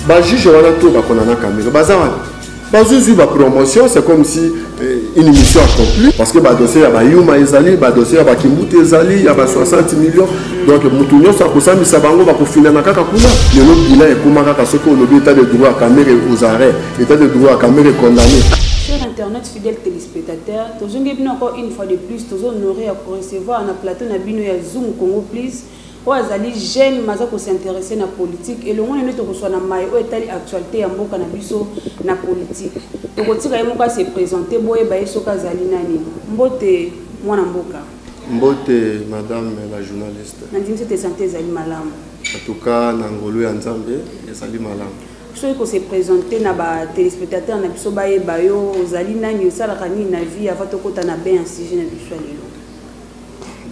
Bajuge wana to bakona na Kamerhe baza wapi? Bazwi bapromotion, c'est comme si une mission accomplie, parce que badossier ya bayuma ezali, badossier ya bakimbuti ezali ya ba 60 millions. Donc motu nyonso akosambisa bango, bakofinana kaka kuna. Lelo bilan ekóma kaka soki olobi état de droit ya Kamerhe aux arrêts, état de droit ya Kamerhe condamné. Cher internaute, fidèle téléspectateur, tozongi bino encore une fois de plus. Tozohonorer ya korecevoir na plateau na bino ya Zoom Congo Please oyo azali jeune mais aza kos'intéresser na politique. Elongo nde tokozwa na mai oyo etali actualité ya mboka na biso na politique. Tokotika ye moko ase présenter, boyeba ye soki azali nani. Mbote, mwana mboka. Mbote, madame la journaliste. Nandimisi ete santé ezali malamu. En tout cas, na ngolu ya Nzambe, ezali malamu. Soki kose présenter na batéléspectateur na biso, bayeba yo ozali nani, osalaka nini na vie, avant tokɔta na bain ya sujet na biso ya lelo.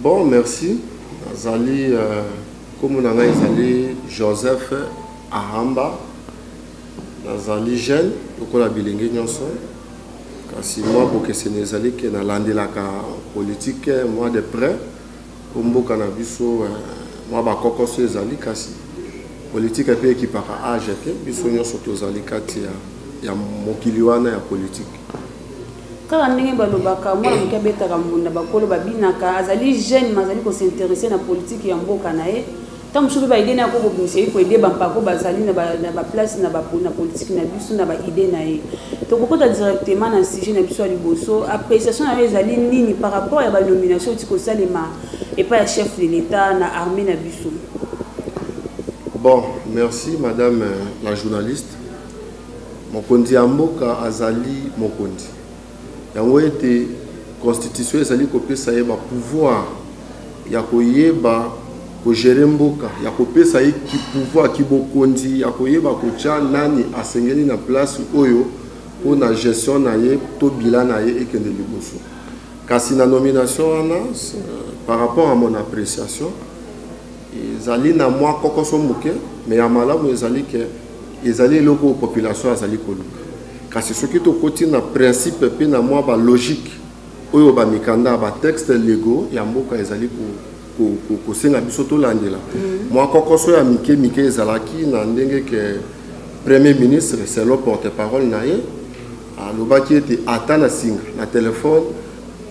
Bon, merci. Nazali kombo na ngai ezali Joseph Ahamba. Nazali jeune lokola bilenge nyonso, kasi mwa bokeseni ezali ke nalandelaka politique mwa de près, po mboka na biso mwa bakokoso ezali, kasi politique mpe ekipaka age te. Biso nyonso tozali kati ya mokili wana ya politique. Kaka ndenge balobaka, mwana moke abetaka mbunda, bakolo babinaka. Azali jeune mais azali kos'intéresser na politique ya mboka na ye. Ntango mosusu mpe baidées na ye akokobimisa ye koaider bampako bazali na baplace na politique na biso na baidées na ye. Tokokota directement na sujet na biso ya liboso. Appréciation na yo ezali nini par rapport ya banomination oti kosalema epai ya chef de l'État na armée na biso? Bon, merci, madame la journaliste. Mokonzi ya mboka azali mokonzi yango ete constitution ezali kopesa ye bapouvoir ya koyeba kogérer mboka, ya kopesa ye kipouvoir, kibokonzi ya koyeba kotya nani asengeli na place oyo mpona gestion na ye to bilan na ye ekende liboso. Kasi na nomination wana, par rapport à mon appréciation, ezali na mwa kokoso moke, mais ya malamu ezali ke ezali eloko oyo population azali koluka. Kasi soki tokoti na principe mpe na mwa balogique oyo bamikanda, batexte légaux ya mboka ezali kosenga biso tolandela, mwa kokoso ya mike mike ezalaki na ndenge ke premier ministre, selon porte parole na ye, alobaki ete ata na singa na telefone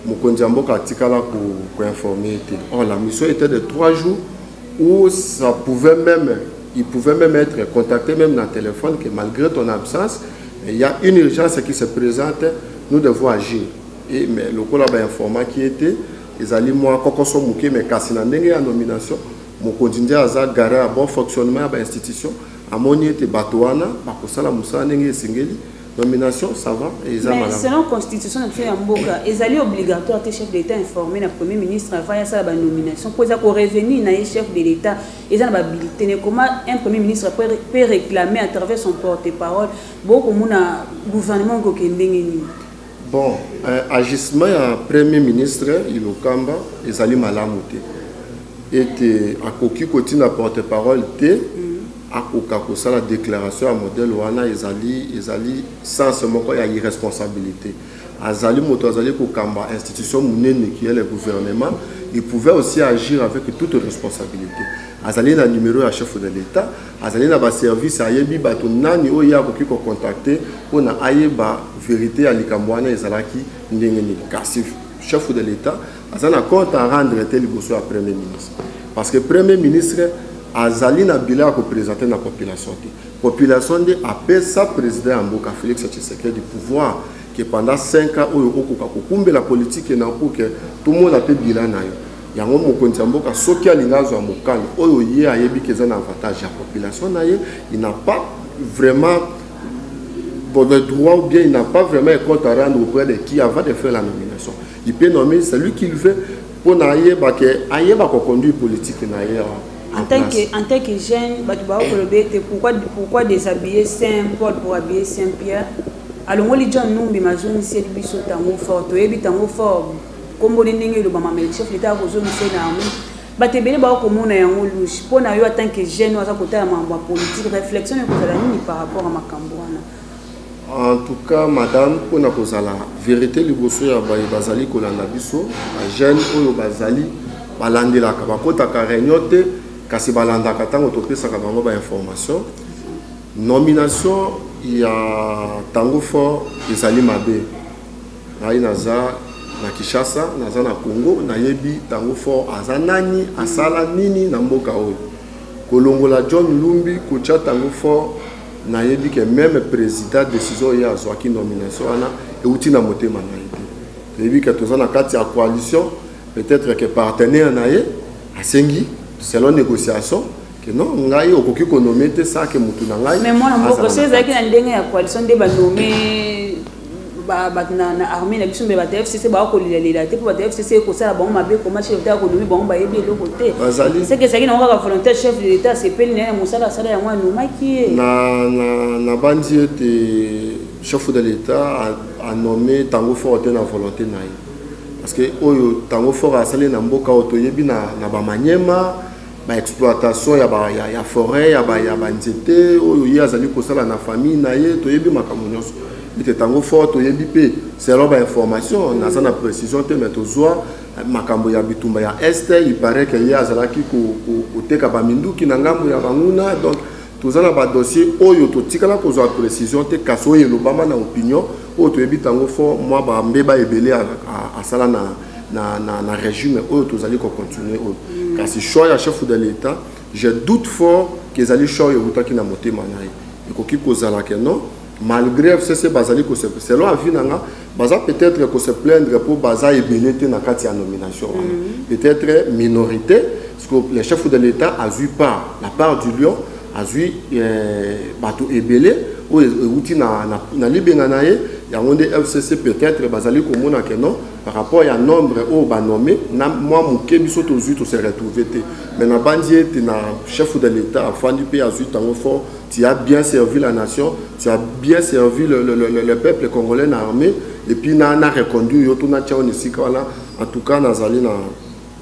mokonzi ya mboka atikala koinformer te. Or la mission était de 3 jours où ça pouvait même il pouvait même être contacté, même dans le téléphone, que malgré ton absence, il y a une urgence qui se présente, nous devons agir. Et mais lokola bainformaki ye te, ezali mwa kokoso moke. Mais kasi na ndenge ya nomination, mokonzi nde aza garant ya bon fonctionnement ya bainstitution. Amoni ete bato wana bakosala mosala ndenge esengeli, nomination, ça va, eza Mais selon constitution na biso ya mboka, ezali obligatoire te chef de l'État informé na premier ministre avant asala banomination, mpo eza korevenir na ye. Chef de l'État eza na bahabilité ne. Comment un premier ministre peut réclamer à travers son porte-parole? Bokomona gouvernement ekoke ndenge nini? Bon, agissement ya premier ministre Ilokamba ezali malamu te, ete akoki kotina porte-parole te akoka kosala déclaration ya modèle wana. Ezali sens moko ya irresponsabilité. Azali moto azali kokamba institution monene qui est le gouvernement, il pouvait aussi agir avec toute responsabilité. Azali na numéro ya chef de l'État, azali na baservice, ayebi bato nani oyo ye akoki kocontacter mpona ayeba vérité ya likambo wana ezalaki ndenge nini. Kasi chef de l'État aza na compte à rendre te liboso ya premier ministre, parce que premier ministre azali na bilan ya koprésenter na population te. Population nde apesa président ya mboka Félix Tshisekedi pouvoir ke pendant 5 ans oyo okoka kokumbela politike na pour ke tomona mpe bilan na yo. Yango mokonzi ya mboka, soki alingi azwa mokano oyo ye ayebi ke eza na avantage ya population na ye, il n'a pas vraiment, bon, le droit ou bien il n'a pas vraiment un compte à rendre auprès de qui avant de faire la nomination. Il peut nommer celui qu'il veut mpona ayeba ke ayeba koconduire politique na ye. En tant que jeune, bato bakoloba ete pourquoi déshabiller saint Paul pour habiller saint Pierre? Alongoli John Numbi, mazongiseli biso Tango Fort. Toyebi Tango Fort komboni ndenge elobama, mais chef l'État akozongisa na yango. Bato ebele bakomona yango louche. Mpo na yo, en tant que jeune oyo aza kotala makambo ya politique, réflexion ekozala nini par rapport à makambo wana? En tout cas, madame, mpona kozala vérité liboso ya baye bazali kolanda biso, bajeune oyo bazali balandelaka, bakotaka réunion te, kasi balandaka ntango topesaka bango bainformation. Nomination ya Tango Fort ezali mabe. Ngai naza na Kinshasa, naza na Congo, nayebi Tango Fort aza nani, asala nini na mboka oyo. Kolongola John Lumbi, kotia Tango Fort, nayebi ke meme président décision ye azwaki nomination wana euti na motema na ye te. Toyebi ke toza na kati ya coalition, peut-être que partenaire na ye asengi selon négociation que non, ngai okoki konommer te sans que mutu na ngai. Mais mwana mboka, so ezalaki na ndenge ya coalition nde banommer bato na armée na biso, mbe bato ya FCC bakolelalela te, mpo bato ya FCC ekosala bango mabe. Koma chef d'état akonommer bango, bayebi eloko te. Seke ezalaki nango kaka volontaire, chef de l'état asepeli na ye na mosala asala, yango anomaki ye. Na bandi ete chef de l'état anommé Tango Fort te na volonté na ye, parce que oyo Tango Fort asali na mboka oyo toyebi na bamanyema, baexploitation ya forêt, ya banzete oyo ye azali kosala na famille na ye. Toyebi makambo nyonso ete Tango Fort, toyebi mpe selon bainformation, naza na précision te, mais tozwa makambo ya bitumba ya Est, il paraît que ye azalaki koteka baminduki na ngambo ya banguna. Donc toza na badossier oyo totikala kozwa précision te, kasi oyo elobama na opinion oyo toyebi, Tango Fort mwa bambeba ebele asala na régime oyo tozali kocontinue oyo. Kasi choix ya chef de l'état, je doute fort ke ezali choix oyo eutaki na motema na ye. Ekoki kozala ke non, malgré FCC bazali kose, selon avis na nga, baza peut-être kose plaindre mpo baza ebele te na kati ya nomination wana, peut-être minorité, parce que le chef de l'état azwi part, la part du lion, azwi bato ebele oyo euti na libenga na ye. Yango nde FCC peut-être bazali komona ke non, par rapport ya nombre oyo banommer na mwa moke biso tozwi, tose retrouve te. Mais nabandi ete na chef de l'état afandi mpe azwi Tango Fort: tu as bien servi la nation, tu as bien servi le peuple congolais na armée, et puis na reconduire yo to natia oyo na esika wana. En tout cas nazali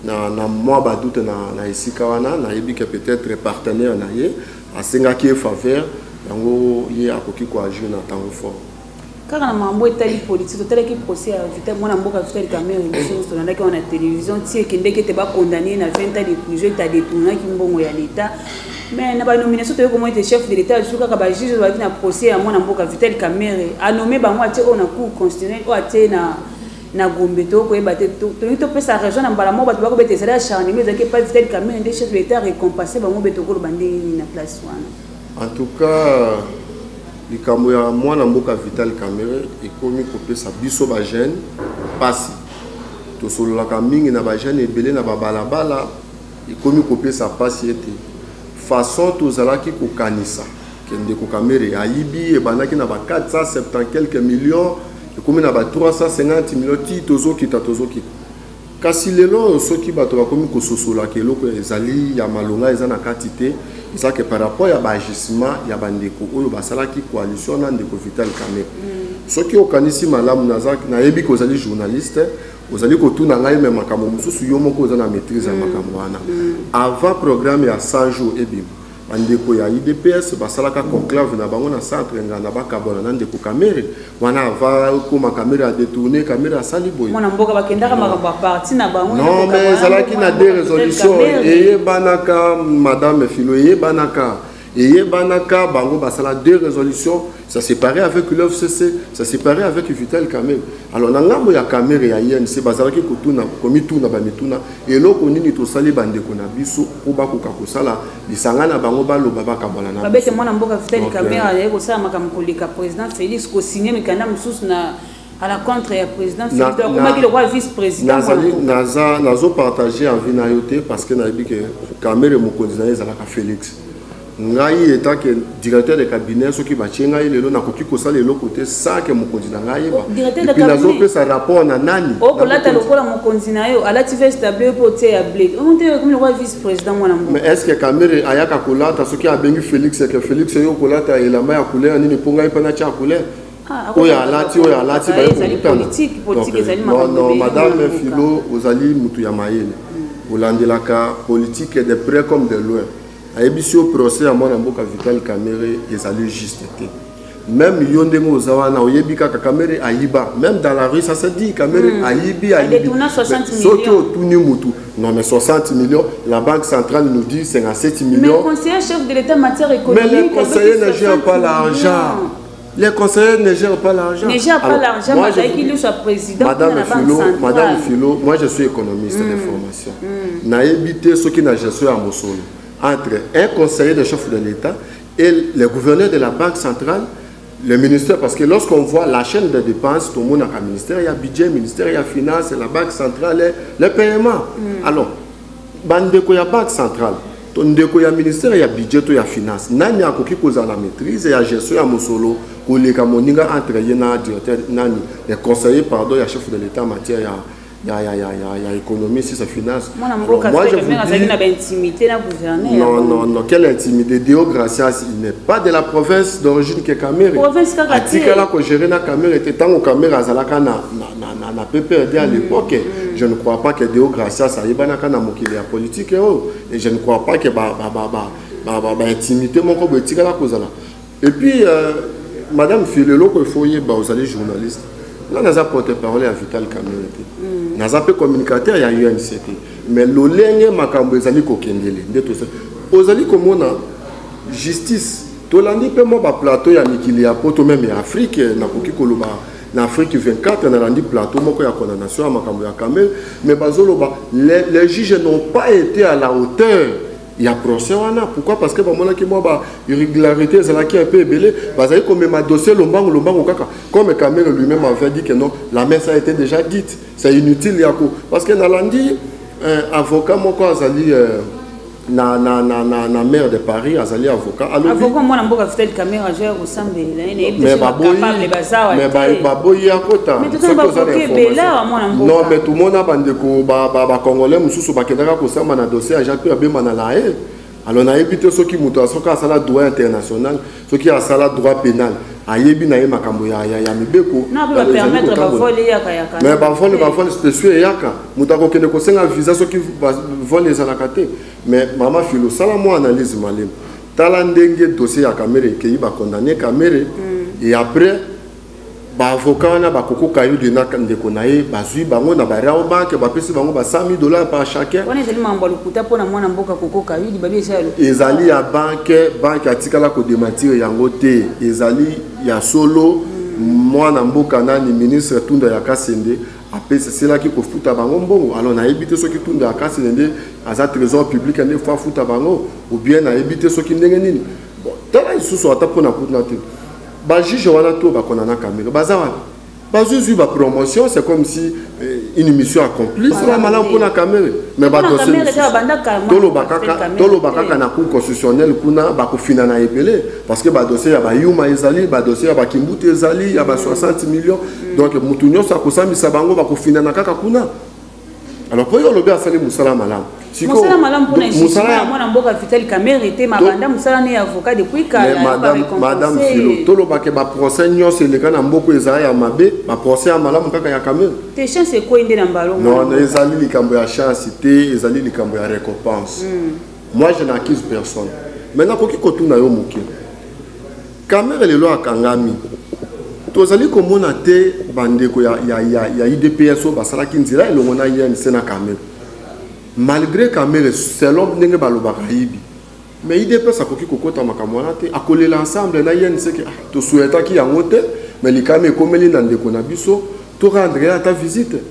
na mwa badoute na esika wana. Nayebi ke peut-être partenaire na ye asengaki ye faveur, yango ye akoki koagir na Tango Fort. Kaka na makambo etali politique, totalaki procès ya Vital, mwana mboka Vital Kamerhe. Biso nyonso tolandaki wana na télévision ti ekendeki ete bacondamner na 20 ans de prison, ete adétournaki mbongo ya l'état. Mais na banomination, toyei komona ete chef de l'état azwi kaka bajuge oyo bazalaki na procès ya mwana mboka Vital Kamerhe, anommer bango, atie oyo na cour constitutionnelle, oyo atie na Gombe. Tokoyeba te, tolingi topesa raison na mbala moko bato bakobeta ezali acharnement, ezalaki epai Vital Kamerhe nde chef de l'état récompense bango. Mpe tokoloba ndenge nini na place wana? En tout cas, likambo ya mwana mboka Vital Kamerhe ekomi kopesa biso bajeune mpasi. Tosololaka mingi na bajeune ebele na babalabala. Ekomi kopesa mpasi ete façon tozalaki kokanisa ke ndeko Kamerhe ayibi, ebandaki na ba 470 quelques millions, ekomi na ba 350 millions, ti tozokita, tozokita. Kasi lelo oyo, soki bato bakomi kososolaka eloko ezali ya malonga eza na kati te, eza ke par rapport ya baagissement ya bandeko oyo basalaki coalition na ndeko Vital Kamerhe. Soki okanisi malamu, nayebi ke ozali journaliste, ozali kotuna ngai, me makambo mosusu yo moko oza na maîtrise ya makambo wana. Avant programme ya 100 jours ebima, bandeko ya UDPS basalaka conclave na bango na centre Nganda, bakabwana na ndeko Kamerhe wana avant ekóma Kamerhe adétourné, Kamerhe asali boye. Mwana mboka, bakendaka makambo ya parti na bango. Non, mais ezalaki na deux résolution eyebanaka, madame Philo, eyebanaka, eyebanaka. Bango basala deux résolutions, ça séparé avec le FCC, ça séparé avec Vital Kamerhe. Alors na ngambo ya Kamerhe, ya UNC, bazalaki kotuna, komituna bamituna: eloko nini tosali bandeko na biso mpo bakoka kosala lisanga na bango, baloba bakabwana na Babete mwana mboka Vital Kamerhe azali kosala makambo koleka président Félix, kosigne mikanda mosusu na à la contre ya président Félix, akomaki lokola vice président. Naza nazopartage avis na yo te, parce que nayebi ke Kamerhe, mokonzi na ye ezalaka Félix. Ngai en tant que directeur de cabinet, soki batie ngai lelo, nakoki kosala eloko te sans ke mokonzi na ngai ayeba. Et puis nazopesa rapport na nani? Okolata lokola mokonzi na yo alati veste ya bleu mpo otie ya bleu, omonte komi lokola vice président, mwana mboka. Mais est ce que Kamerhe ayaka kolata, soki abengi Félix ke Félix, yo kolata elamba ya couleur nini mpo ngai mpe natia couleur oyo alati, oyo alati? Non, madame Philo, ozali mutu ya mayele, olandelaka politique de près comme de loin. Ayebisi yo, procès ya mwana mboka Vital Kamerhe ezali juste te. Même yo ndenge oza wana, oyebi kaka Kamerhe ayiba. Même dans la rue, ça se dit: Kamerhe ayibi, ayibi. Adétourna 60 Soki millions. Otuni mutu, non, mais 60 millions, la Banque centrale nous dit 57 Mais millions. Conseiller chef de l'État matière Mais économique, les conseillers ne avec gèrent pas 60 l'argent. millions. Les conseillers ne gèrent pas l'argent. Ne gèrent pas Alors, l'argent, moi, mais je avec vous lui soit président Madame de la Banque Philo, centrale. Madame Philo, moi je suis économiste de formation. Nayebi te soki na gestion ya mosolo entre un conseiller de chef de l'État et le gouverneur de la Banque centrale, le ministère, parce que lorsqu'on voit la chaîne de dépenses, tout le monde a un ministère, il y a budget, ministère, il y a finance, la Banque centrale, le paiement. Alors, bandeko ya Banque centrale to ndeko ya ministère ya budget to ya finance, nani akoki kozala na maîtrise ya gestion ya mosolo koleka moninga entre ye na directeur nani, le conseiller, pardon, ya chef de l'État en matière ya économie, si c'est finance? Mwana mboka, Alors, moi, je vous azalaki dis na baintimité na gouverneur. Non, non, non, quelle intimité? Deo Gracias, il n'est pas de la province d'origine que Kamerhe. Province kaka te. Atikala kogérer na Kamerhe te. Ntango Kamerhe azalaka na PPRD à l'époque, je ne crois pas que Deo Gracias ayebanaka na mokili ya politique oyo. Et je ne crois pas que ba intimité moko boye etikala kozala. Et puis, Madame Philo, eloko il faut oyeba, ozali journaliste. Nga naza porte-parole ya Vital Kamerhe te. Naza mpe communicateur ya UNC te. Mais lolenge makambo ezali kokendele nde ozali komona justice, tolandi mpe mwa baplateau ya mikili ya poto, même ya Afrique. Nakoki koloba na Afrique 24, nalandi plateau moko ya condamnation ya makambo ya Kamerhe, mais bazoloba les juges n'ont pas été à la hauteur ya procès wana. Pourquoi? Parce que bamonaki mwa ba irrégularité ezalaki un peu ebele, bazali komema dossier lombango lombango kaka, comme Kamerhe lui-même avait dit que non, la messe a été déjà dite, c'est inutile ya ko, parce que nalandi avocat moko azali na maire de Paris, azali avocat, alobi Avocat mwana mboka Vital Kamerhe azoya kosambela ye, nayebi te mais soki baboyi bacapable bazawa mais te. Baboyi akota. Mais totala Soki oza na baavocat information. ebele awa, mwana mboka. Non, mais tomona bandeko bacongolais mosusu bakendaka kosamba na dossier ya Jean Pierre Bemba na La Haye. Alors nayebi te soki moto soki asala droit international, soki asala droit pénal, ayebi na ye makambo ya mibeko. Non, mpe Alors, ezali bapermettre kotambola. bavol eyaka yaka. Mais bavol, bavol spéciaux eyaka, moto akokende kosenga visa soki vol ezalaka te. Mais mama Filo, sala mwa analyse malemu, tala ndenge dossier ya Kamerhe ekei, bacondamner Kamerhe et après baavocat wana bakokoka yo de na ndeko na ye, bazwi bango na baRawbank, bapesi bango ba 100 000 $ par chacun. Wana ezali makambo ya lokuta mpona mwana mboka kokoka yudi babi eza ya lokuta. Ezali ya banke, banke atikala kodémentir yango te, ezali ya solo. Mwana mboka nani, ministre Tunda ya Kasende apeselaki kofuta bango mbongo. Alors nayebi te soki Tunda ya Kasende nde aza trésor public nde faut afuta bango, ou bien nayebi te soki ndenge nini. Bon, tala lisusu, ata mpona kuna te, bajuge wana to bakona na Kamerhe baza wana, bazwi bapromotion, c'est comme si une mission accomplie. Sala malamu mpona Kamerhe, mais badossier toloba kaka na Cour constitutionnelle kuna, bakofina na ebele, parce que badossier ya bayuma ezali, badossier ya bakimbutu ezali, ya ba 60 millions. Donc motu nyonso akosambisa bango, bakofinana kaka kuna. Alors po yo olobi asali mosala malamu. Mosala malamu mpona jugement ya mwana mboka Vital Kamerhe te, mabanda mosala ne ya avocat depuis kala. Madame Philo, tolobake baprocès nyonso eleka na mboka ezala ya mabe, baprocès ya malamu kaka ya Kamerhe? Te, chance ekwei nde na mbalo. Non, ezali likambo ya chance te, ezali likambo ya récompense. Moi, je n'accuse personne, mais nakoki kotuna yo moke: Kamerhe lelo akangami, tozali komona te bandeko ya UDPS oyo basalaki nzela elongo na UNC na Kamerhe. Malgré Kamerhe, selon ndenge balobaka, ayibi, mais UDPS akoki kokɔta makambo wana te, akolela ensemble na UNC ke ah, tosouhaitaki yango te, mais likama ekomeli na ndeko na biso, torendre ye ata visite.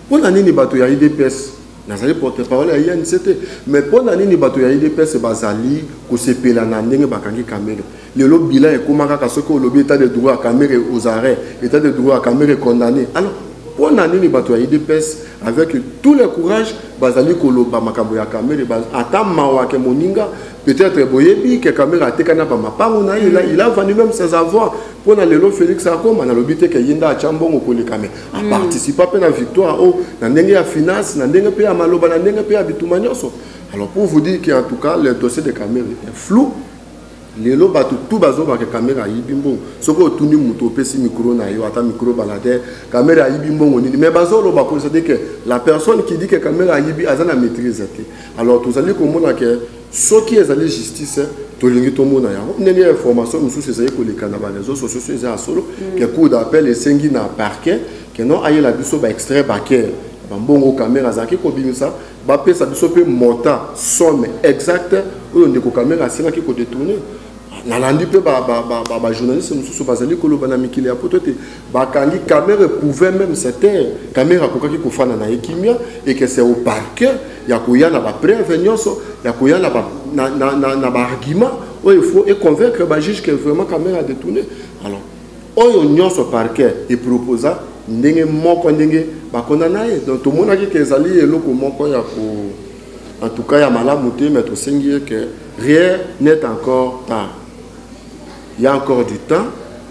Mpo na nini bato ya UDPS, nazali porte parole ya UNC te, mais mpo na nini bato ya UDPS bazali kosepela na ndenge bakangi Kamerhe? Lelo bilan ekóma kaka soki olobi état de droit ya Kamerhe aux arrêts, état de droit ya Kamerhe condamné. Alors mpo na nini bato ya UDPS, avec tout le courage, bazali koloba makambo ya Kamerhe? Ata mawa ke moninga, peut-être boyebi ke Kamerhe atekani na bamapango na ye, il a vendu même ses avoirs mpo na lelo Félix akoma. Nalobi te ke ye nde atya mbongo koleka, mais aparticipa mpe na victoire oyo na ndenge ya finance, na ndenge mpe ya maloba, na ndenge mpe ya bituma nyonso. Alors pour vous dire que en tout cas le dossier de Kamerhe est flou. Lelo bato tu bazobaka Kamerhe ayibi mbongo. Soki otuni moto, opesi micro na yo, ata micro baladeur, Kamerhe ayibi mbongo nini? Mais bazoloba ko, c'est-à-dire que la personne qui dit que Kamerhe ayibi aza na maîtrise te. Alors tozali komona ke soki ezali justice, Tolingi tomona yango ndenge information mosusu ezali koleka na baréseaux sociaux, so eza ya solo ke cour d'appel esengi na parquet ke non, ayela biso baextrait bancaire, bambongo Kamerhe azalaki kobimisa, bapesa biso mpe montant, somme exacte oyo ndeko Kamerhe asengaki kodétourner. Nalandi mpe bajournaliste mosusu bazali koloba na mikili ya poto ete bakangi Kamerhe, pouvait même se taire. Kamerhe akokaki kofanda na ye kimia et que c'est au parquet ya koya na bapreuve nyonso, ya koya na baargument oyo il faut econvaincre bajuge que vraiment Kamerhe a détourné. Alors oyo nyonso parquet eproposa, ndenge moko ndenge bakonda na ye. Donc tomonaki ke ezali eloko moko ya ko, en tout cas, ya malamu te. Mais tosengi ye ke rien n'est encore tard, il y a encore du temps.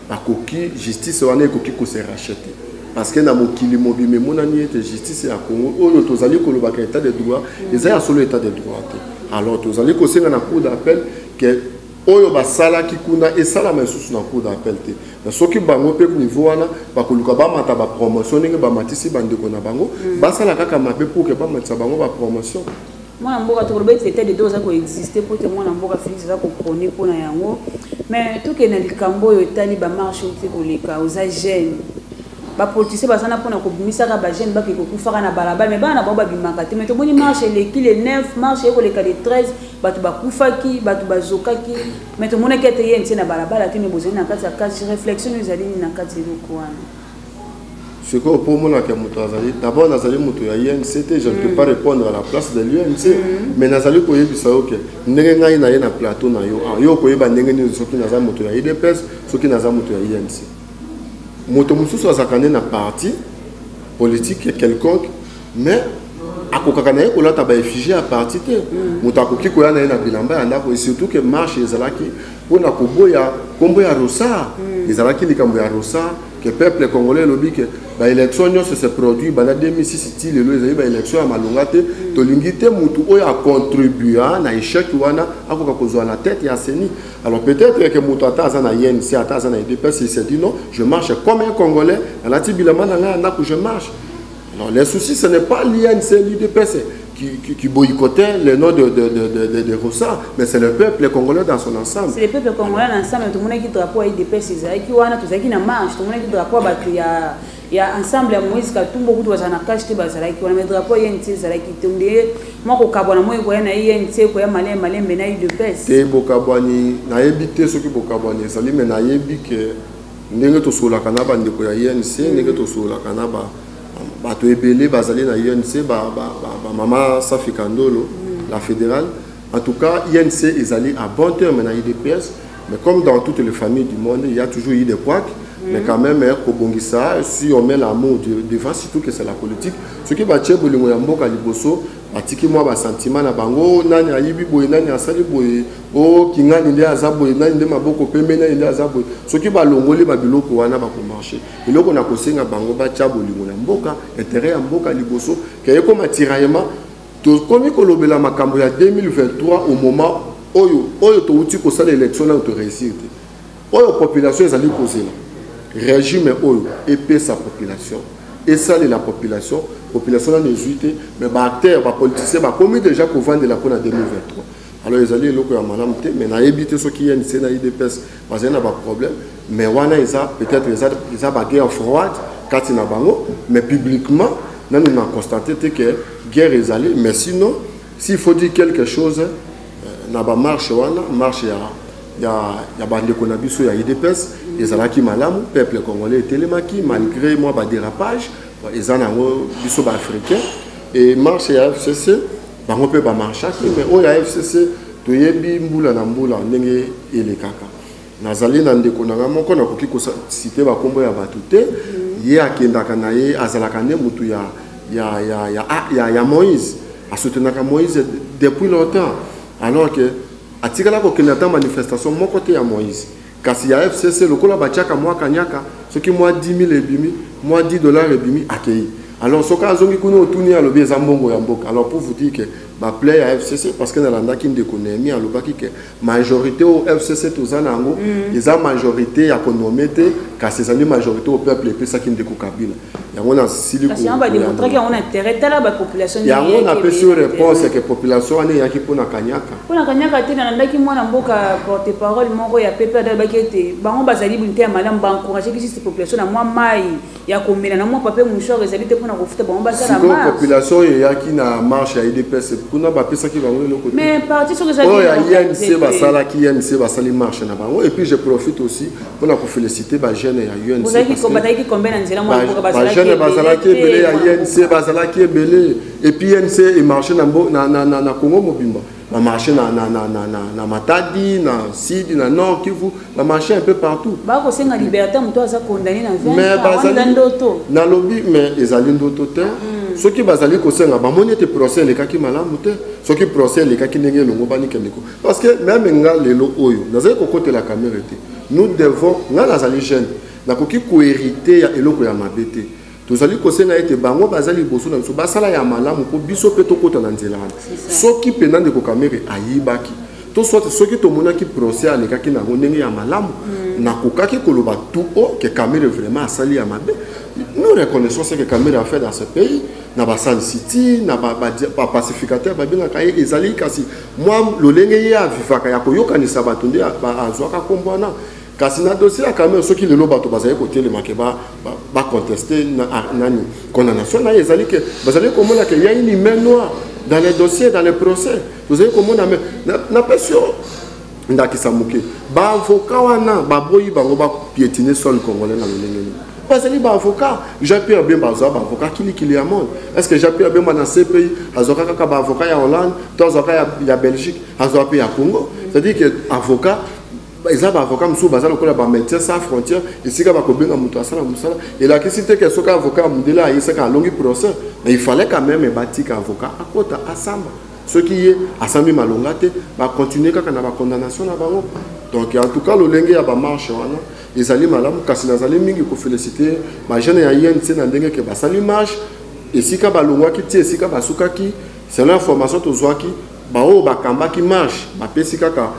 Bakoki, justice wana ekoki kose racheter, parce que na mokili mobima emonani ete justice ya Congo oyo tozali kolobaka état de droit, eza ya solo état de droit te. Alors tozali kosenga na cour d'appel ke oyo basalaki kuna esalama lisusu na cour d'appel te. Mais soki bango mpe niveau wana bakoluka bamata bapromotion ndenge bamatisi bandeko na bango, basala kaka mabe pour ke bamatisa bango bapromotion. Mwana mboka, tokoloba ete état de droit eza koexiste po te mwana mboka Félix aza koprôner mpona yango. Mais tokende na likambo oyo etali bamarche oyo te koleka. Oza jeune, bapoliticien baza na mpona kobimisaka bajeune, bake kokufaka na balabala, mais bana na bango babimaka te. Mais tomoni marche eleki le 9, marche ekoleka le 13, bato bakufaki, bato bazokaki, mais tomonaki ete ye ntie na balabala te. Mais bozali na kati ya kati, réflexion oyo ezali nini na kati eloko wana? Sikoyo mpo omonaka moto azali, d'abord nazali moto ya UNC te, je ne peux pas répondre à la place de l'UNC, mais nazali koyebisa yo ke ndenge ngai na ye na plateau na yo, ah, yo okoyeba ndenge nini soki naza moto ya UDPS, soki naza moto ya UNC. Moto mosusu azalaka nde na parti politique quelconque, mais akokaka na ye kolata baeffigie ya parti te. Moto akoki koya na ye na bilamba ya ndako, et surtout ke marche ezalaki mpona koboya nkombo ya Ronsard. Ezalaki likambo ya Ronsard ke peuple congolais elobi ke baélection nyonso se produit banda 2006 ti lelo ezali baélection ya malonga te. Tolingi te mutu oyo acontribua na échec wana akoka kozwa na tête ya CENI. Alors peut-être que moto ata aza na UNC, ata aza na UDPS, il s'est dit: non, je marche comme un Congolais, nalati bilamba na ngai ya ndako, je marche. Alors les soucis, ce n'est pas l'UNC, l'UDPS qui boycottait le nom de Ronsard, mais c'est le peuple congolais dans son ensemble. C'est le peuple congolais dans ensemble. Tomonaki drapeau ya UDPS ezalaki wana, tozalaki na marche, tomonaki drapeau ya bato ya ensemble ya Moïse Katumbo, kutu bazala na kashe te, bazalaki wana, mais drapeau ya UNC ezalaki te. Nde mwa kokabwana moi ekoya na UNC, ekoya malembe malembe na UDPS. Te, bokabwani nayebi te soki bokabwani ezali, mais nayebi ke ndenge tosololaka na bandeko ya UNC, ndenge tosololaka na bato ebele bazali na UNC, bamama Safi Kandolo, la fédérale, en tout cas UNC ezali à bon terme na UDPS. Mais comme dans toutes les familles du monde, il y a toujours eu des couacs, mais quand même kobongisa, si on met l'amour devant, surtout que c'est la politique, soki batie bolingo ya mboka liboso, batiki mwa basentiment na bango, nani ayibi boye, nani asali boye, o kingani nde aza boye, nani nde maboko pembe, nani nde aza boye, soki balongoli babiloko wana, bakomarcher. Eloko na kosenga bango, batya bolingo ya mboka, intérêt ya mboka liboso, ke ekoma tiraillement. Tokomi kolobela makambo ya 2023 au moment oyo touti kosala élection, nano toréussir te. Oyo population ezali kozela, régime oyo epesa population, esalela population, population nano ezwi te, mais baacteur, bapoliticien bakomi déjà kovandela mpona 2023. Alors ezali eloko ya malamu te. Mais nayebi te soki UNC na UDPS bazali na baproblème, mais wana eza peut-être eza baguerre froide kati na bango, mais publiquement nanu na constate te ke guerre ezali. Mais sinon, s'il faut dire quelque chose, na bamarche wana, marche ya bandeko na biso ya UDPS ezalaki malamu. Peuple congolais etelemaki malgré mwa badérapage eza nango, biso baafricain. Et marche ya FCC, bango mpe bamarchaki, mais oyo ya FCC, toyebi mbula na mbula ndenge elekaka. Nazali na ndeko na nga moko, nakoki kociter bakombo ya bato te, ye akendaka na ye, azalaka nde motu ya Moïse, asoutenaka Moïse depuis longtemps, alors que atikala kokende ata manifestation moko te ya Moïse. Kasi ya FCC, lokola batiaka mwa kanyaka, soki mwa 10 000 ebimi, mwa 10 $ ebimi, akei. Alors soki azongi kuna, otuni, alobi eza mbongo ya mboka. Alors pour vous dire que baplay ya FCC, parce que nalandaki ndeko Nehemi, alobaki ke majorité oyo FCC toza na yango eza majorité ya konommer te. Kasi ezali majorité oyo peuple epesaki ndeko Kabila. Yango nasili. Kasi yango bademontraki yango na terrain. Tala bapopulation. Yango napesi yo réponse ke population wana eyaki mpona kanyaka. Mpona kanyaka te. Nalandaki mwana mboka porte parole moko ya PPRD, alobaki ete bango bazali bunte ya malamu, baencourageki juste population na mwa mai ya komela na mwa papier mouchoir ezali te mpona kofuta bango basala. Sikoyo population oyo eyaki na marche ya UDPS kuna, bapesaki bango eloko te? Mais parti soki ezali Oyo ya UNC basalaki, UNC basali marche na bango. Et puis je profite aussi mpona koféliciter bajeune ya UNC. Bazalaki combien na nzela, mwana mboka? Bazalaki Bajeune bazalaki ebele ya UNC, bazalaki ebele. Et puis UNC emarche na Congo mobimba, bamarche na Matadi, na Sud, na Nord Kivu, bamarche un peu partout. Bakosenga liberté moto aza condamné na 20 Mais ans. Wana ndoto. Nalobi, mais ezali ndoto te. Soki bazali kosenga, bamoni ete procès elekaki malamu te. Soki procès elekaki ndenge elongo, banikende ko, parce que même nga lelo oyo nazali kokotela Kamerhe te. Nous devons, nga nazali jeune, nakoki kohériter ya eloko ya mabe te. Tozali kosenga ete bango baza liboso na biso basala ya malamu mpo biso mpe tokɔta na nzela wana. Soki mpenza ndeko Kamerhe ayibaki to soit soki tomonaki procès alekaki nango ndenge ya malamu, nakokaki koloba tout haut que Kamerhe vraiment asali ya mabe. Nous reconnaissons ce que Kamerhe a fait dans ce pays, na baSun City, na bapacificateur babengaka ye. Ezali kasi mwa lolenge ye avivaka ya koyokanisa bato nde azwaka nkombo wana. Kasi na dossier ya Kamerhe, soki lelo bato bazali kotelema ke baconteste nani condamnation na ye, ezali ke bazali komona ke ya une main noire dans les dossiers, dans les procès. Tozali komona, me napesi yo ndakisa moke: baavocat wana baboyi bango bapiétiner sol congolais na lolenge nini? Bazali baavocat. Jean Pierre Bemba azwa baavocat kilikili ya monde. Est ce que Jean Pierre Bemba na CPI azwaka kaka baavocat ya Hollande to azwaka ya Belgique? Azwaka mpe ya Congo. C'est à dire que avocat eza baavocat mosusu baza lokola bamédecin sans frontière. Esika bakobenga moto asala mosala, elakisi te ke soki avocat ya mondele ayesaka alongi procès. Mais il fallait quand même batika avocat akota asamba. Soki ye asambi malonga te, bacontinue kaka na bacondamnation na bango. Donc en tout cas, lolenge ya bamarche wana ezali malamu. Kasi nazali mingi koféliciter bajeune ya UNC na ndenge ke basali marche esika balongwaki ti esika basukaki. Selon information tozwaki, baoyo bakambaki marche bapesi kaka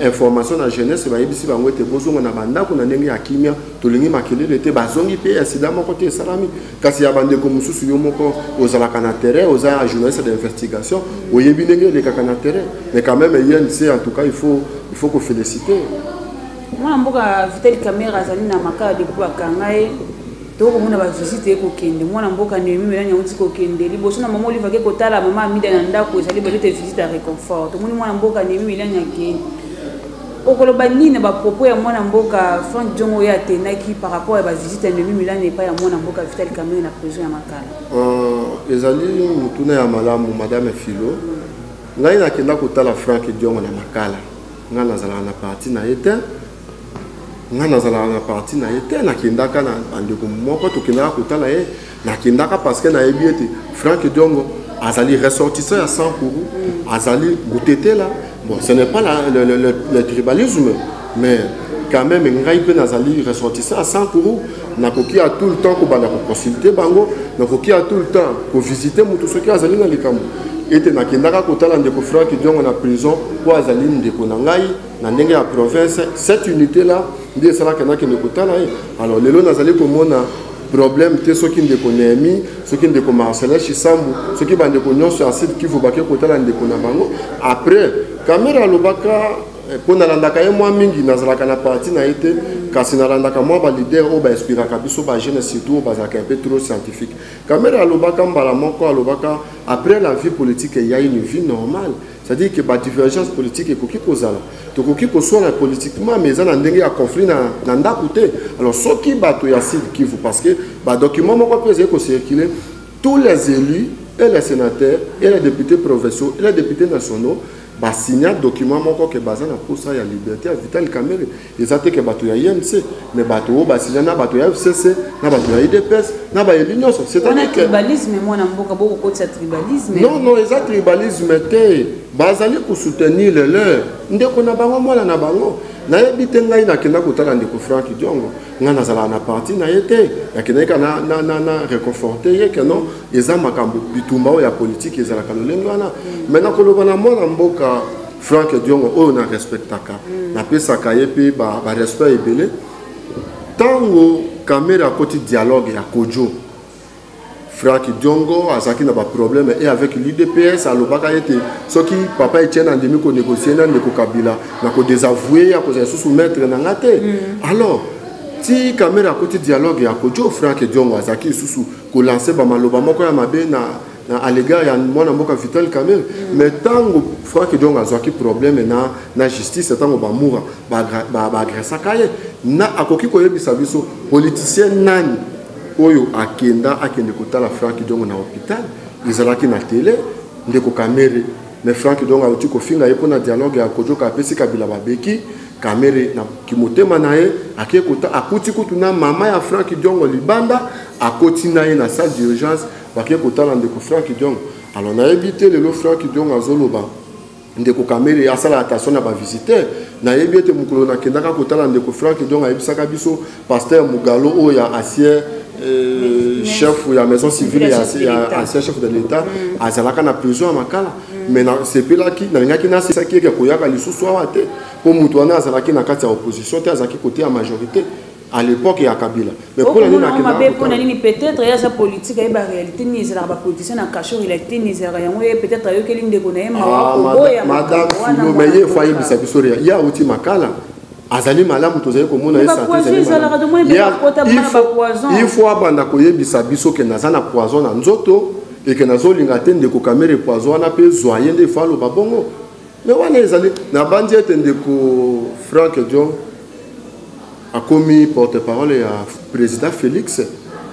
information na jeunesse, bayebisi bango ete bozonga na bandako na ndenge ya kimia, tolingi makelele te. Bazongi mpe incident moko te esalami. Kasi ya bandeko mosusu, yo moko ozalaka na terrain, oza ya journaliste d'investigation, oyebi ndenge elekaka na terrain. Mais quand même UNC, en tout cas, il faut koféliciter. Mwana mboka Vital Kamerhe azali na Makala depuis bakanga ye. Tokomona bavisite ekokende. Mwana mboka Néhémie Mwilanya auti kokende liboso na mama Olive, ake kotala mama Amida na ndako. Ezali balete visite ya réconfort. Tomoni mwana mboka Néhémie Mwilanya akende. Okoloba nini na bapropos ya mwana mboka Frank Diongo oyo atendaki par rapport ya bavisite ya Néhémie Mwilanya epai ya mwana mboka Vital Kamerhe na prison ya Makala? Ezali motuna ya malamu, madame Philo. Ngai nakenda kotala Frank Diongo na Makala, ngai nazalaka na parti na ye te. Ngai nazalaka na parti na ye te. Nakendaka na bandeko moko, tokendaka kotala ye. Nakendaka parce que nayebi ete Frank Diongo azali ressortissant ya Sankuru, azali Mutetela. Bon, ce n'est pas le tribalisme, mais quand même ngai mpe nazali ressortissant ya Sankuru. Nakoki ya tout le temps kobanda koconsulte bango, nakoki ya tout le temps kovisite motu soki azali na likambo. Ete nakendaka kotala ndeko Frank Diongo na prison mpo azali ndeko na ngai na ndenge ya province. Cette unité là nde esalaka nakende kotala ye. Alors lelo nazali komona problème te soki ndeko Néhémie, soki ndeko Marcelin Chisambu, soki bandeko nyonso ya Sud Kivu bake kotala ndeko na bango. Après, Kamerhe alobaka, mpo nalandaka ye mwa mingi, nazalaka na parti na ye te, kasi nalandaka mwa baleader oyo bainspiraka biso bajeune, surtout oyo bazalaka un peu trop scientifique. Kamerhe alobaka mbala moko, alobaka après la vie politique ya une vie normale, c'est-à-dire que badivergence politique ekoki kozala, tokoki koswana politiquement, mais eza na ndenge ya conflit na ndako te. Alors soki bato ya Sud Kivu, parce que badocument moko mpe ezali kocircule, tous les élus et les sénateurs et les députés provinciaux et les députés nationaux basigna document moko ke baza na posa ya liberté ya Vital Kamerhe. Eza te ke bato ya UNC, mais bato oyo basigna na bato ya FCC, na bato ya UDPS, na baélu nyonso. C'est-à-dire que tribalisme, mwana mboka, bokokotisa tribalisme. Non, eza tribalisme te. Bazali kosoutenir le leur ndeko na bango, mwana na bango. Nayebi te, ngai nakenda kotala ndeko Frank Diongo, ngai nazalaka na parti na ye te. Nakendaki ka na réconforte ye ke non, eza makambo bitumba oyo ya politike ezalaka lolenge wana. Mais nakoloba na mwana mboka Frank Diongo oyo na respectaka, napesaka ye mpe barespect ebele. Ntango Kamerhe akoti dialogue ya Kojo, Frank Diongo azalaki na baproblème e avec l'UDPS. Alobaka ete soki papa Etienne andimi konégocie na ndeko Kabila, na kodésavoue ye, akozala lisusu maître na nga te. Alors ti Kamerhe akoti dialogue ya Kojo, Frank Diongo azalaki lisusu kolancer bamaloba moko ya mabe na à l'égard ya mwana mboka Vital Kamerhe. Mais ntango Frank Diongo azwaki problème na justice, ntango bamura baagressaka ye, na akoki koyebisa biso politicien nani oyo akenda akende kotala Frank Diongo na hôpital? Ezalaki na télé, ndeko Kamerhe. Mais Frank Diongo auti kofinga ye mpona dialogue ya Kojoka, apesi Kabila babeki. Kamerhe na kimotema na ye ake kota, akuti kutu na mama ya Frank Diongo libanda, akoti na ye na salle d'urgence, bake kotala ndeko Frank Diongo. Alors nayebi te, lelo Frank Diongo azoloba ndeko Kamerhe asala attention na bavisiteur. Nayebi ete mokolo nakendaka kotala ndeko Frank Diongo, ayebisaka biso pasteur Mugalo oyo ya ancien chef ya maison civile ya ancien chef de l'État azalaka na prison ya Makala. Mais nasepelaki, nalingaki nasesaki eke koyaka lisusu awa te, mpo moto wana azalaki na kati ya opposition te, azalaki côté ya majorité à l'époque ya Kabila. Mais mpona nini mabe? Mpona nini? Peut-être ye aza politique, ayeba réalité nini ezalaka bapoliticien na cachot, réalité nini ezalaka yango. Ye peut-être ayokeli ndeko na ye mawa koboya. Madame Filo, mais ye faut ayebisa biso, ye awuti Makala, azali malamu, tozali komona ye. Il faut abanda koyebisa biso ke naza na poison na nzoto, eke nazolinga te ndeko Kamerhe poison wana mpe zwa ye. Nde il faut aloba bongo. Mais wana ezali nabandi ete ndeko Frank Diongo akomi porte-parole ya président Félix,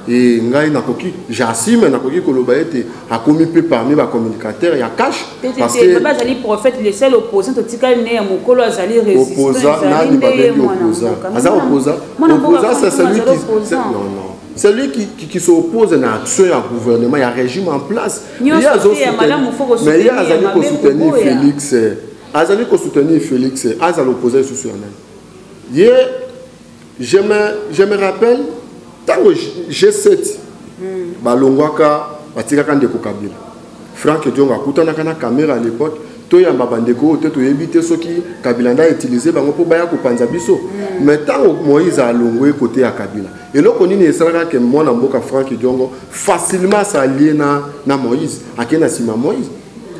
e ngai nakoki, j'assume, nakoki koloba ete akomi mpe parmi bacommunicateur ya CACH. Parce que bazali prophète, le seul opposant totikali ne ya mokolo azali. Opposant nani babengi opposant? Aza opposant? Opposant, c'est celui qui, non, non, celui qui s'oppose na action ya gouvernement, ya régime en place. Mais ye azali kosoutenir Félix, azali kosoutenir Félix, azala opposant lisusu ya nani ye? Je me rappelle ntango G7 balongwaka, batikaka ndeko Kabila, Frank Diongo akutanaka na Kamerhe à l'époque. Toyamba bandeko oyo te, toyebi te soki Kabila nde autiliser bango mpo baya kopanza biso. Mais ntango Moïse alongwe côté ya Kabila, eloko nini esalaka ke mwana mboka Frank Diongo facilement s'allier na Moïse, akei na nsima Moïse?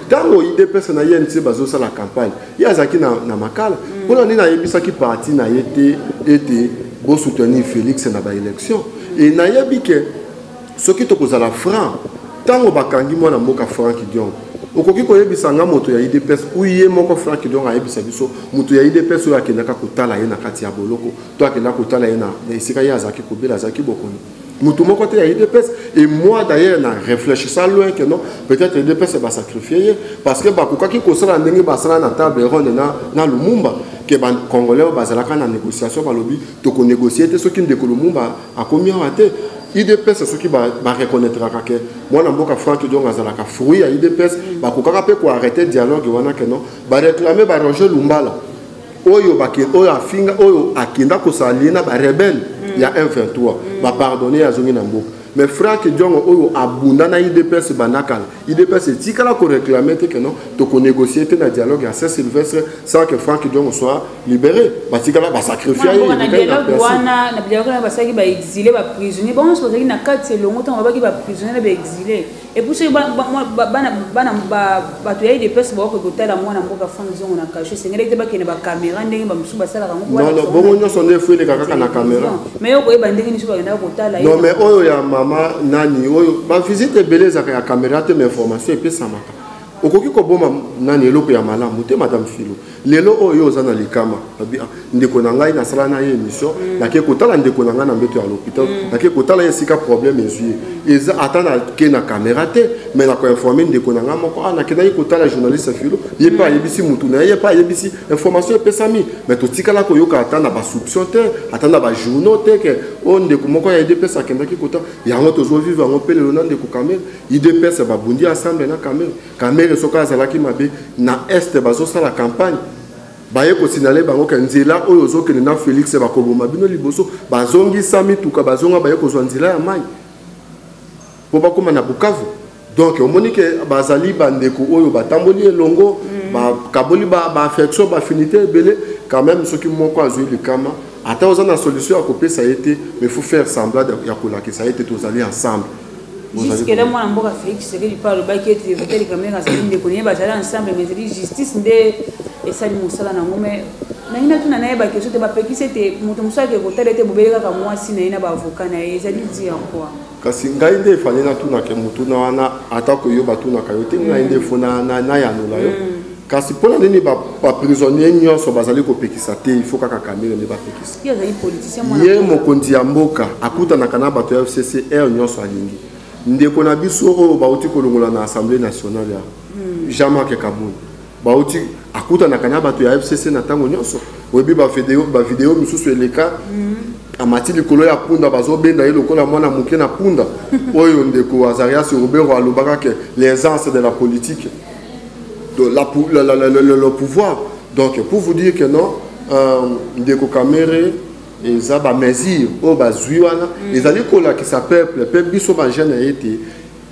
Ntango UDPS na UNC bazosala campagne, ye azalaki na Makala. Mpona nini ayebisaki parti na ye te ete bosoutenir Félix na baélection? E nayebi ke soki tokozala franc, ntango bakangi mwana mboka Frank Diongo, okoki koyebisa nga moto ya UDPS ou ye moko Frank Diongo ayebisa biso moto ya UDPS oyo akendaka kotala ye na kati ya boloko to akendaka kotala ye na esika ye azalaki kobela, azalaki bokono? Moto moko te ya UDPS. Et moi d'ailleurs, na réfléchissant loin que non, peut-être UDPS basacrifie ye, parce que bakokaki kosala ndenge basala na table ronde na Lumumba, ke bacongolais oyo bazalaka na négociation balobi tokonégocie te soki ndeko Lumumba akomi awa te. UDPS, soki bareconnaîtraka ke mwana mboka Frank Diongo azalaka fruit ya UDPS, bakokaka mpe koarrêter dialogue wana ke non, baréclame baRoger Lumbala oyo oyo afinga, oyo akenda kosalie na barebelle ya M23, bapardonne, azongi na mboka. Mais Frank Diongo oyo abunda na UDPS banda kala, UDPS etikala koréclame te ke non, tokonégocie te na dialogue ya Saint Sylvestre sans que Frank Diongo soit libéré. Batikala basacrifie. Ye dialogue wana, na dialogue wana basalaki baexilé, baprisonnier, bango nyonso bazalaki na kati elongo. Ntango babaki baprisonnier na baexilé, et puis soki bana bato ya UDPS bakoki kotala mwana mboka Frank Diongo na cachot, esengelaki te bakende bacaméra ndenge bamosusu basalaka yango. Non, non, bongo nyonso nde efo eleka kaka na caméra? Mais yo koyeba ndenge nyonso bakendaka kotala. Non, mais oyo ya mama nani, oyo bavisite ebele ezalaka ya caméra te, mais information epesamaka. Okoki koboma nani eloko ya malamu te. Madame Filo, lelo oyo oza na likama, ndeko na ngai nasala na ye émission, nake kotala ndeko na ngai na mbeto ya l'hôpital, nake kotala ye esika problème ezwi ye, eza ata nake na caméra te, mais nakoinforme ndeko na ngai moko: ah, nakendaki kotala journaliste Filo. Ye mpe ayebisi mutu na ye, ye mpe ayebisi, information epesami. Mais totikala koyoka ata na basoupçon te, ata na bajournaux te, ke oyo ndeko moko ya UDPS akendaki kotala yango. Tozovivre yango mpe lelo na ndeko Kamerhe. UDPS babundi ensemble na Kamerhe. Kamerhe soki azalaki mabe na Est, bazosala campagne, baye kosignaler bango ke nzela oyo ozokende na Félix, bakoboma bino liboso. Bazongisa mituka, bazonga, baye kozwa nzela ya mai mpo bakóma na Bukavu. Donc omoni ke bazali bandeko oyo batamboli elongo, bakaboli baaffection, baaffinité ebele quand même. Soki moko azwi likama, Ata oza na solution ya kopesa ye te, mais faut faire semblant ya kolakisa ye te tozali ensemble. Jusque là, mwana mboka Félix Tshisekedi mpe alobaki ete Vital Kamerhe azali ndeko na ye, bazali ensemble, mais ezali justice nde esali mosala nango. Mais nangi natuna, nayeba question te, bapekisi ete moto mosusu ake kotala ete bobele kaka mwasi na ye na baavocat na ye, ezali dire quoi? Kasi ngai nde efale natunaka motuna wana, atako yo batunaka yo te, ngai nde fo nayanola yo. Kasi mpona nini baprisonnier nyonso bazali kopekisa te? Il faut kaka Kamerhe nde bapekisa? Ye azali politicien, mwana Ye mboka. Mokonzi ya mboka akutanaka na bato ya FCC heure nyonso alingi. Ndeko na biso oyo bauti kolongola na Assemblée nationale ya Jean-Marc Kabund, bauti akutanaka na bato ya FCC na ntango nyonso. Oyebi bavideo misusu eleka, amati likolo ya punda, bazobenda ye lokola mwana moke na punda. Oyo ndeko Azarias Robert alobaka ke l'aisance de la politique, de la, la, la, la, le pouvoir. Donc pour vous dire que non, ndeko Kamerhe, eza bamesure oyo bazwi wana ezali kolakisa peuple mpe biso bajeune ete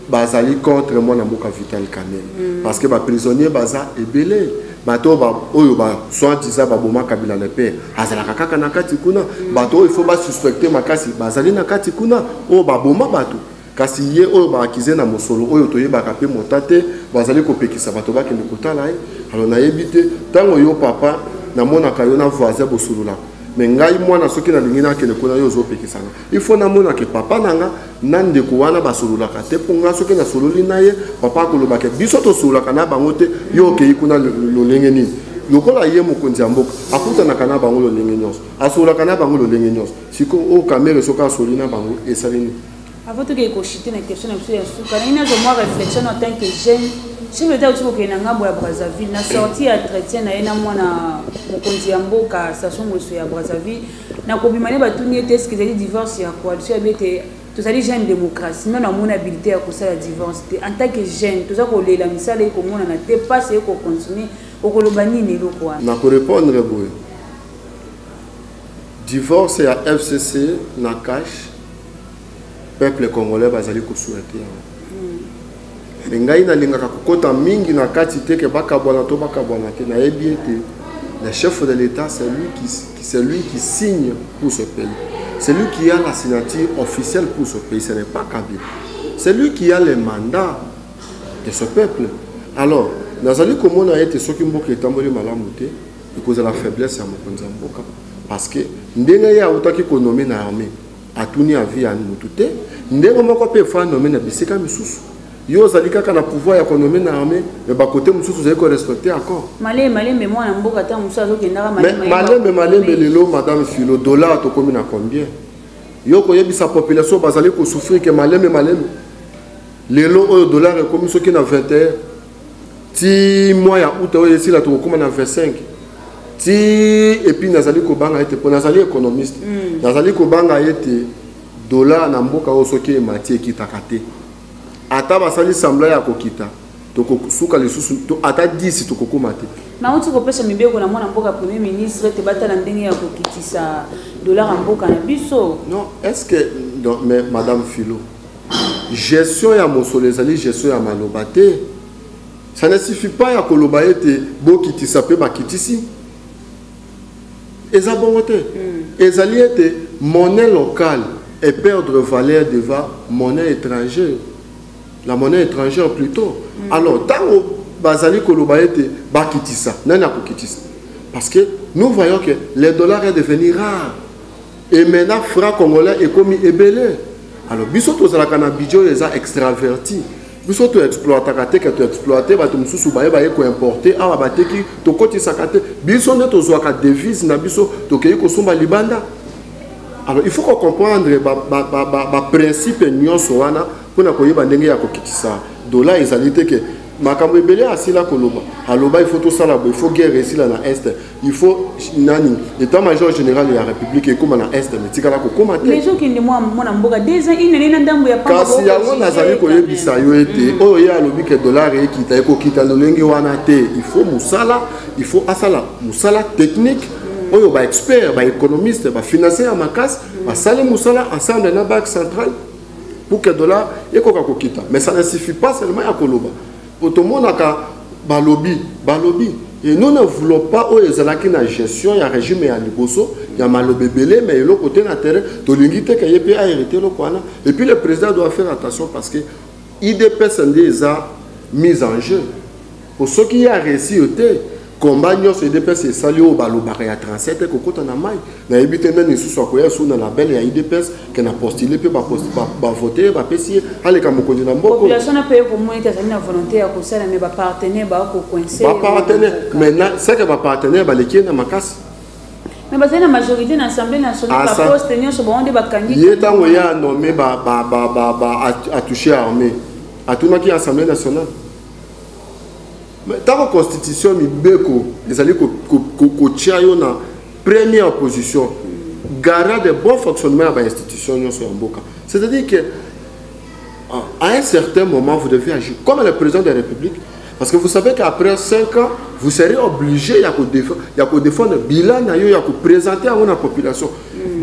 bazali contre mwana mboka Vital Kamerhe, parce que baprisonnier baza ebele. Bato oyo ba soi-disant baboma Kabila le père azalaka kaka na kati kuna. Bato oyo il faut basuspecte makasi bazali na kati kuna, oyo baboma bato. Kasi ye oyo baakize na mosolo oyo toyebaka mpe mota te, bazali kopekisa bato bakende kotala ye. Alors nayebi te, ntango yo papa namonaka yo na voisin bosololaka, mais ngai mwana soki nalingi nakende kuna, yo ozopekisanga. Il faut namonake papa na nga na ndeko wana basololaka te, mpo nga soki nasololi na ye, papa akolobaka biso tosololaka na bango te. Yo okei kuna lolenge nini? Lokola ye mokonzi ya mboka akutanaka na bango lolenge nyonso, asololaka na bango lolenge nyonso, sikoyo oyo Kamerhe soki asoli na bango esali nini? Avant tokei kochuter na question na biso ya suka, nangi nazwa mwa réflexion en tant que jeune. Chef de l'État auti kokende na ngambo ya Brazzaville na sortie ya entretien na ye na mwana mokonzi ya mboka Sassou Nguesso ya Brazzaville. Na kobima ne, batuni ete est-ce ezali divorce ya coalition? Yabi ete tozali jeune démocratie, nano amoni habilité ya kosala divorce te. En tant que jeune, toza kolela, misala ekomonana te, mpasi ekocontinue, okoloba nini eloko wana? Na korépondre boye: divorce ya FCC na CACH, peuple congolais bazali kosouhaiter yango. Mais ngai nalingaka kokɔta mingi na kati te ke bakabwana to bakabwana te. Nayebi ete le chef de l'État, c'est lui qui signe pour ce pays, c'est lui qui a la signature officielle pour ce pays, ce n'est pas Kabila. C'est lui qui a le mandat de ce peuple. Alors nazali komona ete soki mboka etamboli malamu te, ekozala faiblesse ya mokonzi ya mboka, parce que ndenge ye autaki konommer na armée, atuni avis ya motu te. Ndenge moko mpe efo anommer na bisika misusu. Yo ozali kaka na pouvoir ya konommer na armée, mais bakote mosusu ozali korespecte accord. Malembe malembe, mwana mboka ntango mosusu azokendaka. Malembe malembe. Lelo, madame Philo, dollar tokomi na combien? Yo koyebisa population bazali kosouffrir ke malembe malembe. Lelo oyo dollar ekomi soki na 21. Ti mois ya août oyo esila, tokokóma na 25 ti. Et puis nazali kobanga ete, mpo nazali économiste, nazali kobanga ete dollar na mboka oyo soki emati, ekitaka te. Ata basali semblant ya kokita, tokosuka lisusu ata 10 tokokóma te. Nauti kopesa mibeko na mwana mboka premier ministre ete batala ndenge ya kokitisa dollar ya mboka na biso. Non, est ce que, non, mais madame Philo, gestion ya mosolo ezali gestion ya maloba te. Ça ne suffit pas ya koloba ete bokitisa mpe bakitisi. Eza bongo te. Ezali ete monnaie locale eperdre valeur devant monnaie étrangère, la monnaie étrangère plutôt. Alors ntango bazali koloba ete bakitisa, nani akokitisa? Parce que nous voyons que le dollar est devenu rare et maintenant franc congolais ekomi ebele. Alors biso tozalaka na budget oyo eza extraverti. Biso toexploitaka te ke toexploite bato mosusu baye baye koimporte awa, bateki, tokotisaka te. Biso nde tozwaka devise na biso, tokei kosomba libanda. Alors il faut kocomprendre baprincipe nyonso wana mpona koyeba ndenge ya kokitisa dollar. Ezali te ke makambo ebele asila koloba, aloba il faut tosala boye, il faut guerre esila na Est, il faut nani, état major général ya République ekóma na Est, mais tikala kokóma te. Mais ezokende, mwana mboka, 2 ans, une année na ndambo ya pamba. Kasi yango nazali koyebisa yo ete oyo ye alobi ke dollar ekita, ekokita lolenge wana te. Il faut mosala, il faut asala mosala technique oyo baexpert, baéconomiste, bafinancier ya makasi basali mosala ensemble na Banque centrale pour que dollar ekoka kokita. Mais ça ne suffit pas seulement ya koloba, po tomonaka balobi balobi. Et nous ne voulons pas oyo ezalaki na gestion ya régime ya liboso. Ya maloba ebele, mais eloko te na terrain. Tolingi te ke ye mpe ahérité eloko wana. Et puis le président doit faire attention, parce que UDPS nde eza mise en jeu. Po soki ye aréussir te, combat nyonso UDPS esali, oyo balobaka ya 37, ekokota na mai. Nayebi te ndeni lisusu akoya su na label ya UDPS ke na postule mpe bavote ye, bapesi ye, aleka mokonzi na mboka. Population na mpe komona ete azali na volonté ya kosala, mais bapartenaire bakocoince. Bapartenaire maintenant, c'est que bapartenaire baleki ye na makasi. Mais bazali na majorité na Assemblée nationale, baposte nyonso bango nde bakangi. Ye ntango ye anome atouche armée, atunaki Assemblée nationale? Ntango constitution, mibeko ezali kotia yo na première position, garant de bon fonctionnement ya bainstitution nyonso ya mboka, c'est-à-dire que à un certain moment, vous devez agir comme le président de la République, parce que vous savez qu'après 5 ans, vous serez obligé ya kodéfendre bilan na yo, ya koprésenter yango na population.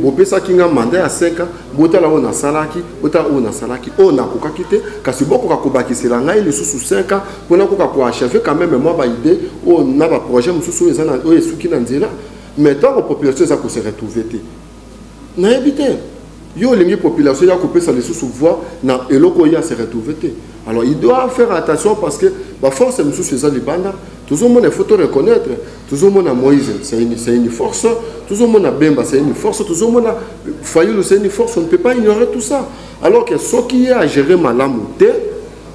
Bopesaki nga mandat ya 5 ans, botala oyo nasalaki, botala oyo nasalaki, oyo nakokaki te, kasi bokoka kobakisela ngai lisusu 5 ans mpona koka koachever quand même mwa baidée oyo na baprojet mosusu oyo eza oyo esuki na nzela. Mais ntango population eza kose retrouver te, nayebi te yo olingi population ya kopesa lisusu voix na eloko oyo ase retrouver te. Alors il doit faire attention, parce que baforce mosusu eza libanda. Tozomona, il faut to reconnaître, tozomona Moïse, c'est une force, tozomona Bemba, c'est une force, tozomona Fayulu, c'est une force. On ne peut pas ignorer tout ça. Alors que soki ye agéré malamu te,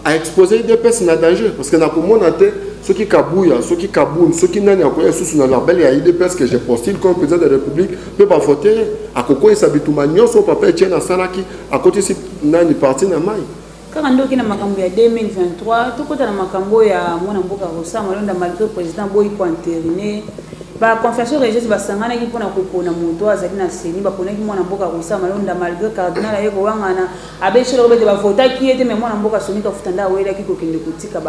aexpose UDPS na danger, parce que nakomona te soki Kabuya, soki Kabund, soki nani akoya susu na label ya UDPS que je postule comme président de la République mpe bavote ye, akokweyisa bituma nyonso papa Etienne asalaki, akotisi nani parti na mai. Kaka ndoki na makambo ya 2023, tokota na makambo ya mwana mboka Ronsard Malonda. Malgré président boyi koentériner, baconfession religieuse basanganaki mpona kopona moto azali na CENI, baponaki mwana mboka Ronsard Malonda. Malgré cardinal aye kowangana, abeti ete bavotaki ye te, mais mwana mboka Sony Kafuta nde awelaki kokende kotika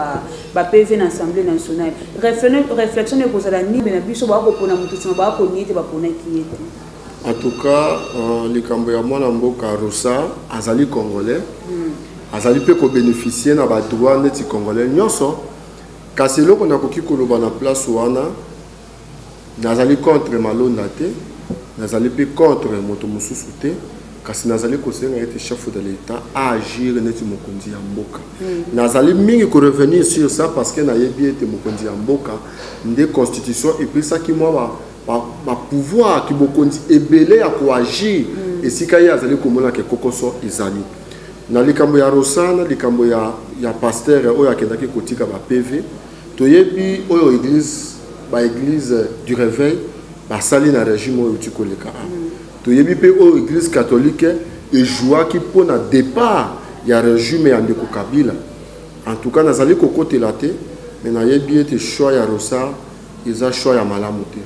baPV na Assemblée nationale. Réflexion ekozala nini na biso bakopona moto, nsima bakoni ete baponaki ye te? En tout cas, likambo ya mwana mboka Ronsard, azali congolais, azali mpe kobénéficie na badroit neti congolais nyonso. Kasi eloko nakoki koloba na place wana, nazali contre Malonda te, nazali mpe contre moto mosusu te, kasi nazali kosenga ete chef de l'État aagir neti mokonzi ya mboka. Nazali mingi korevenir sur ça parce que nayebi ete mokonzi ya mboka nde constitution epesaki mwa bapouvoir kibokonzi ebele ya koagir. Esika ye azali komona ke kokoso ezali na likambo ya Ronsard, na likambo ya pasteur oyo akendaki kotika ba PV, toyebi oyo église, baéglise du réveil basali na régime oyo euti koleka awa. Toyebi mpe oyo Église catholique ejouaki mpona départ ya régime ya ndeko Kabila. En tout cas, nazali kokotela te, mais nayebi ete choix ya Ronsard eza choix ya malamu te,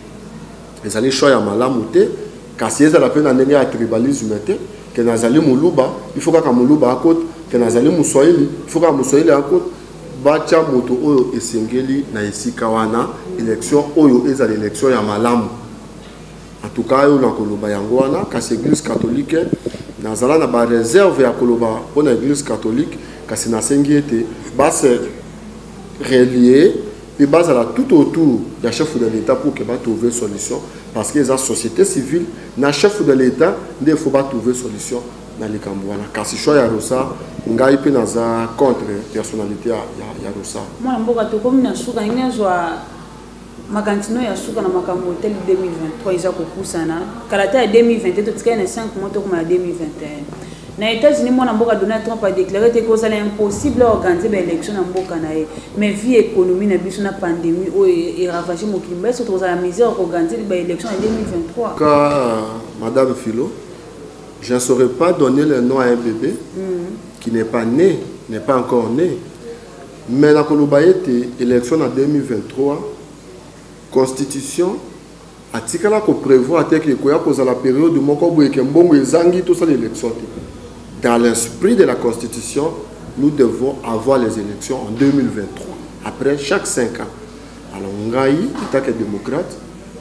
ezali choix ya malamu te. Kasi ezala mpe na ndenge ya tribalisme te, ke nazali moluba, il faut kaka moluba akota, ke nazali moswahili, il faut kaka moswahili akota. Batya moto oyo esengeli na esika wana. Élection oyo ezala élection ya malamu. En tout cas, oyo na koloba yango wana. Kasi Église catholique, nazala na baréserve ya koloba mpona Église catholique, kasi nasengi ete base relier mpe bazala tout autour ya chef de l'État pour que batrouve solution, parce que eza société civile na chef de l'État nde il faut batrouve solution na likambo wana. Kasi choix ya Ronsard, ngai mpe naza contre personnalité ya Ronsard. Mwana mboka, tokomi na suka. Ndenge nazwa makanisi ya suka na makambo otali 2023 eza kopusana kala te. Ya 2021, totikali na 5 mois, tokoma na 2021. Na États-Unis, mwana mboka Donald Trump adéclaré te kozala impossible organiser baélection na mboka na ye. Mais vu économie na biso na pandémie oyo eravage mokili, mba tokozala misère koorganiser baélection ya 2023? Cas, madame Philo, je ne saurais pas donner le nom à un bébé qui n'est pas né, n'est pas encore né. Mais nakoloba ete élection na 2023, constitution atikala koprévoir te ke ekoya kozala période moko boye ke mbongo ezangi, tosala élection te. Dans l'esprit de la constitution, nous devons avoir les élections en 2023, après chaque 5 ans. Alors ngai, en tant que démocrate,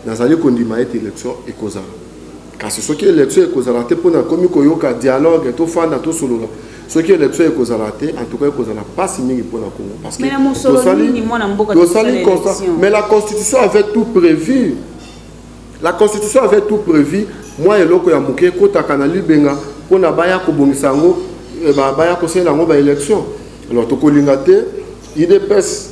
nazali kondima ete élection ekozala. Kasi soki élection ekozala te, mpona komi koyoka dialogue, tofanda, tosolola. Soki élection ekozala te, en tout cas ekozala mpasi mingi mpona Congo, parce que tosali constat. Mais la constitution avait tout prévu. La constitution avait tout prévu. Mwa eloko ya moke ekotaka na libenga mpona baya kobongisa yango, baya kosalela yango baélection. Alors tokolinga te UDPS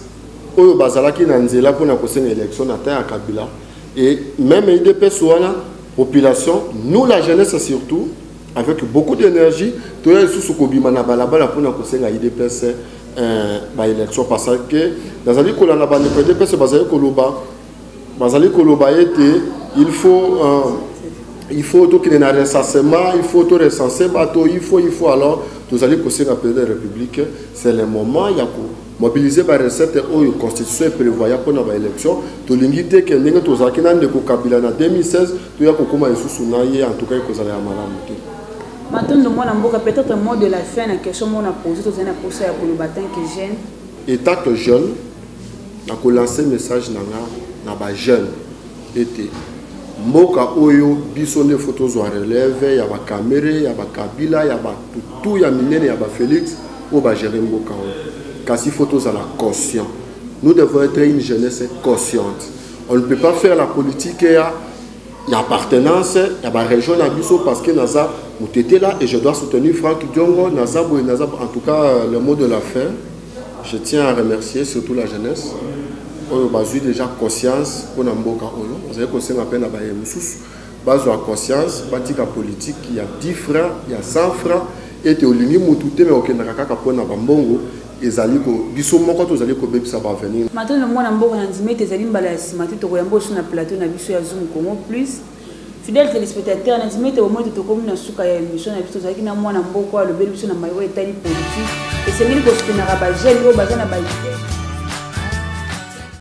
oyo bazalaki na nzela mpona kosenga élection na temps ya Kabila. Et même UDPS wana, population, nous la jeunesse surtout, avec beaucoup d'énergie, toya lisusu kobima na balabala mpona kosenga UDPS baélection, parce que nazali kolanda bandeko UDPS bazali koloba ete il faut tokende na recensement, il faut torecenser bato, il faut. Alors tozali kosenga président de la République, c'est le moment ya komobiliser barecette oyo constitution eprévoya mpona baélection. Tolingi te ke ndenge tozalaki na ndeko Kabila na 2016, toya kokóma lisusu na ye. En tout cas, ekozala ya malamu te. Matondo, mwana mboka. Peut-être mot de la fin na question mona posé, tozali na posa ya koloba tant que jeune. Étant que jeune, nakolancer message na nga na bajeune ete mboka oyo, biso nde faut tozwa relève ya baKamerhe, ya baKabila, ya batutu ya minene, ya baFélix oyo bagérer mboka oyo. Kasi faut tozala conscient. Nous devons être une jeunesse consciente. On ne peut pas faire la politique ya appartenance ya barégion na biso, parce que naza motetela et je dois soutenir Frank Diongo, naza boye, naza. En tout cas, le mot de la fin, je tiens à remercier surtout la jeunesse oyo bazwi déjà conscience mpona mboka oyo. Bazali kosenga mpe na baye mosusu bazwa conscience, batika politique ya 10 francs, ya 100 francs, ete olingi mutu te, me okendaka kaka mpona bambongo. Ezali biso moko tozali kobebisa baavenir. Matondo, mwana mboka. Na ndimi ete ezali mbala ya nsima te tokoyamba oso na plateau na biso ya Zoom Congo Plus. Fidèle téléspectateur, na ndimi ete bomoi te tokomi na suka ya émission na biso. Tozalaki na mwana mboka, alobeli biso na maye oyo etali politique. Esengeli kosoutenaka bajeune oyo baza na baidée.